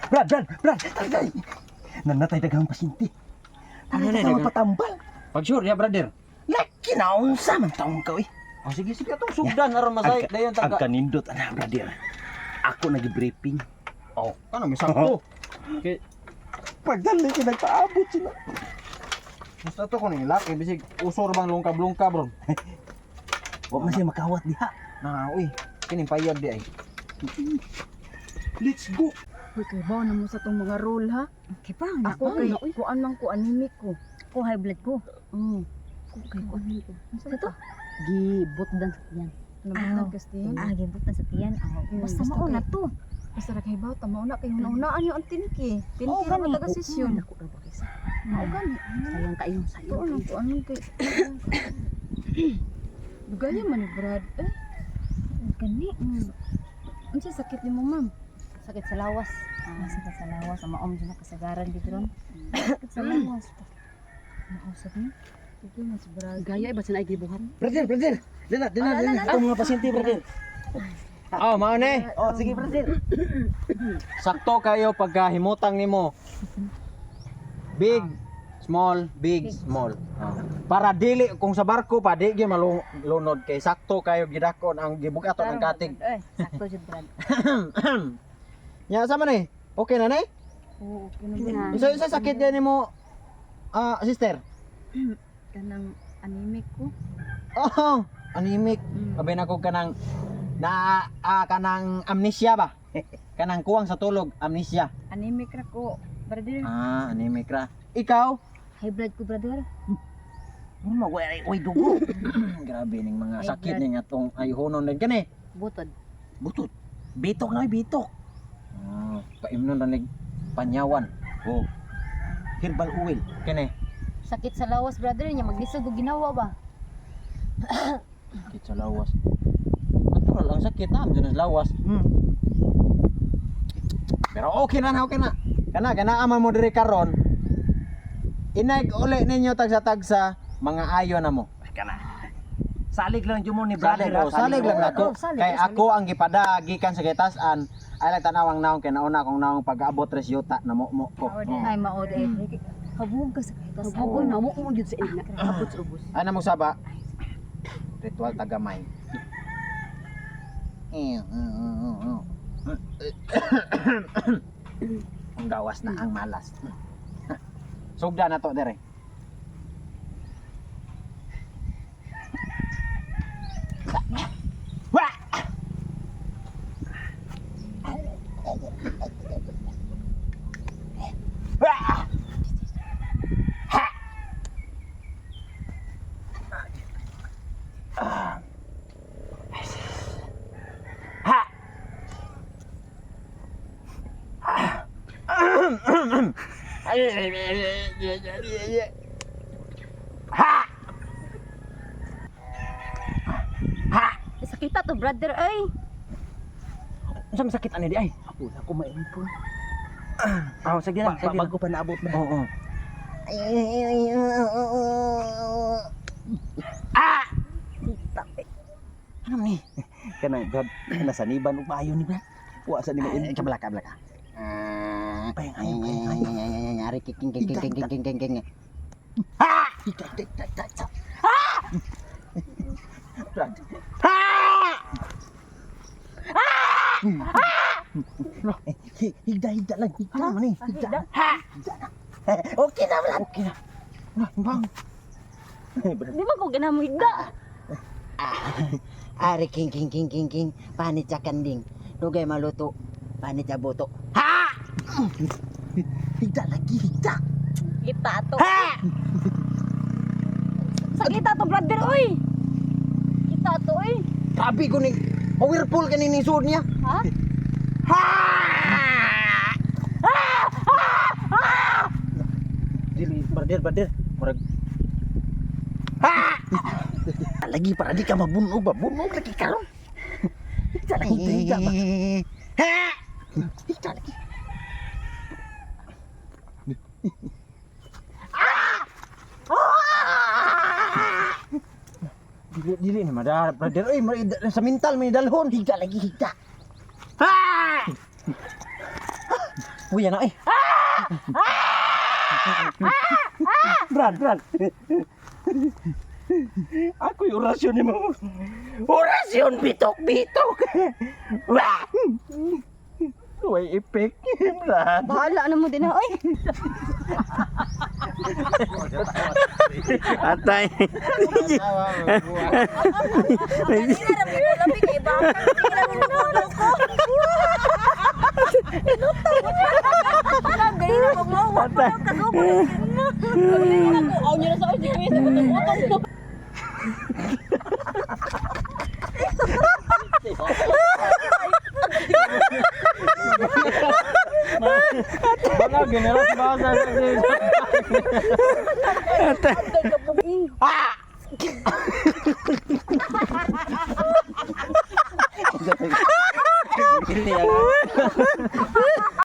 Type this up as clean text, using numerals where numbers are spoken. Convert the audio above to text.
Brad, Brad, Brad, dali, dali. Nanatay daghang pasyente. Ano Nanatay na, daghang daghang? patambal. Pag sure ya, brother. Laki na unsa man taong ka eh. Oh, sige sige atong sugdan aron masay dayon Ang taga. kanindot ana, brother. Ako nagi-briefing. Oh. Ano may sakto. Kay Pagdali kay nagpaabot sila. basta to ko ning laki bisig usor bang lungkab-lungkab ron. Wa man siya makawat diha. Na uy, kining payag di ay. Let's go. Uy, kay ba na mo sa tong mga role ha? Kay pa na Ako kay kuan man ko anemic ko. Ko high blood ko. Ko Kay kuan man ko. Unsa Sa to? to? Gibutdan sa tiyan. Nabutan kas tiyan. Ah, gibutdan sa tiyan. Ah, basta Basta mao na kay- to. Basta ra kay ba tama na kay hunahunaan yo ang tinki. Tinki Oo, ra gani. taga sesyon. Ako ra ba kaysa. Mao gani. Sayang kayo, sayang. Tuon lang kayo. kuan man kay. Dugaya man ni Brad. Eh, Gani. unsa sakit nimo, ma'am? Sakit sa lawas. Ah, sakit sa lawas. Ang maom dyan kasagaran dito ron. Sakit sa lawas. Mausap niya. Dugay man si Brad. Gaya ba sila ay gibuhat? Brother, brother. Dina, dina, dina. Itong mga pasyente, brother. Oh, mao ni. Oh, sige, brother. Sakto kayo pagka himutang nimo. Big, small, big, small. Oh. Para dili kung sa barko pa di gyud malunod kay sakto kayo gidakon ang gibukaton ang katig. Eh, sakto jud Brad. Nya sama ni? Okay na ni? Oo, okay na ba? Unsa unsa sakit niya nimo ah sister? Kanang anemic ko. Oh, anemic. Abi na ko kanang na kanang amnesia ba? Kanang kuwang sa tulog, amnesia. Anemic ra ko, brother. Ah, anemic ra. Ikaw? High blood ko, brother. Ano magwari oy dugo. Grabe ning mga Ay, sakit blood. ning atong ayhonon din kani. Butod. Butot. Bitok na oy, bitok. Ah, paimnon ra nig panyawan. Oh. Herbal oil. Kini. Sakit sa lawas, brother niya maglisod og ginawa ba? Sakit sa lawas. Natural ang sakit na sa lawas. Pero okay na na, okay na. Kana kana ama mo diri karon. Inag uli ninyo tagsa-tagsa mga ayo na mo. Kana. Salig lang jud mo ni brother. Salig, oh, salig lang nako. Oh, salig, Kay oh, salig. ako ang gipada gikan sa gitasan. Ay lang tanawang naong kay nauna akong naong pag-abot res yuta na mo ko. Oh. Ay mao di. Habog ka sa kahitas. Habog na mo mo gyud sa ina. Abot sa ubos. Ano mo saba? Ritual tagamay. Ang gawas na ang malas. Sugda na to dere. Wah! Wah! Ha! Ha! Ha! Sakita to, brother ay. Unsa may sakit ani di ay? Wala ko maimpon. Ah, sige lang, sige lang. Bago pa naabot na. Oo. Ah! Ano ni? Kanang brad, nasaniban og maayo ni brad. Wa sa ni Ay, maimpon. kabla kabla ka. Payang ayo, payang ayo. Ari king king king king king king king. Ika, ika, ika, ika, ika. Brad. Higda, higda lang, higda. Ano man ni? Higda. Higda na. Okay na, brad. Okay na. Nah, bang. Brad. Di ba ko ginamo higda? Ari king king king king king panit sa kanding. Dugay maluto. Panit sa buto. Ha! Higda lagi, higda. Kita to. Sakita to, brother oy. Kita to oy. Grabe ko ni powerful kani ni suod niya. Ha? Ha! Dili, brother, brother. Murag Ha! Lagi para di ka mabunog ba? Bunog lagi karon. Higda lang, higda, higda ba? Ha! Higda lagi. Dili, dili na madar, brother. Uy, sa mental may dalhon. Higda lagi, higda. Ha! Uy, ana eh. Brad, Brad. Ako'y orasyon ni mo. Orasyon bitok-bitok. Wah! Way epek, Brad. Bahala na mo din ha, oy. Atay. Kanina ra mo labi kay baka kanina mo ko. Lutang. Ganina mo mo wa pa kagubot. Aw niya na sa si Kuya sa butong-butong ko. Baka generous ba sa